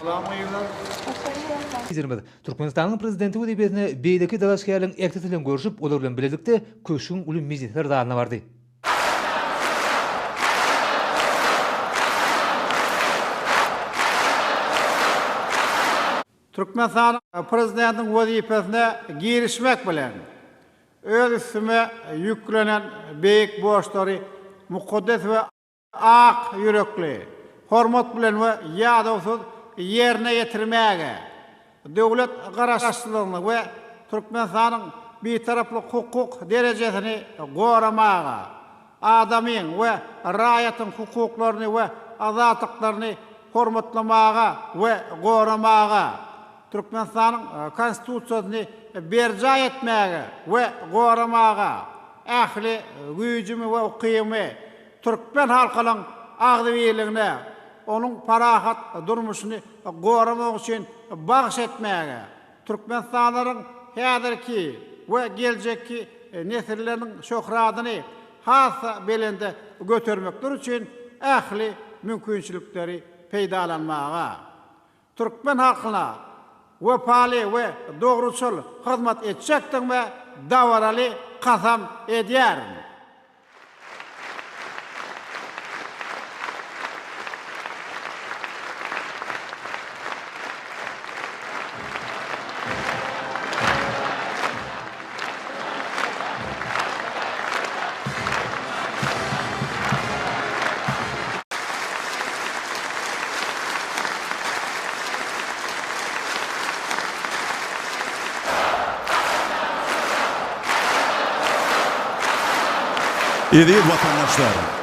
Salam gyzlar. Liderimiz Türkmenistanyň Prezidenti wezipesine beýleki dalaşgärleriň ählisi bilen görşüp, olar bilen bilelikde köşgüň uly mejlisler zalyna bardy. Türkmenistanyň Prezidentiniň wezipesine girişmek bilen, öz üstüme ýüklenen beýik borçlary mukaddes we ak ýürekli, hormat bilen we ýadawsyz ýerine ýetirmäge, döwlet Garaşsyzlygyny we Türkmenistanyň Bitaraplyk hukuk derejesini goramaga, adamyň we raýatyň hukuklaryny we azatlyklaryny hormatlamaga we goramaga, Türkmenistanyň Konstitusiýasyny berjaý etmäge we goramaga, ähli güýjümi we ukybymy türkmen halkynyň agzybirligine, onuň parahat durmuşyny goramak üçin bagyş etmäge, türkmenistanlylaryň häzirki we geljekki nesilleriniň şöhratyny has-da belende götermekleri üçin ähli mümkinçilikleri peýdalanmaga, türkmen halkyna wepaly we dogruçyl hyzmat etjekdigime dabaraly kasam edýärin. Eziz watandaşlar!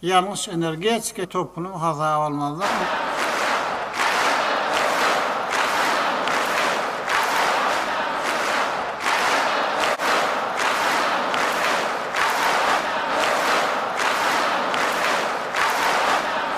Ýangyç-energetika toplumy hasaba almazdan.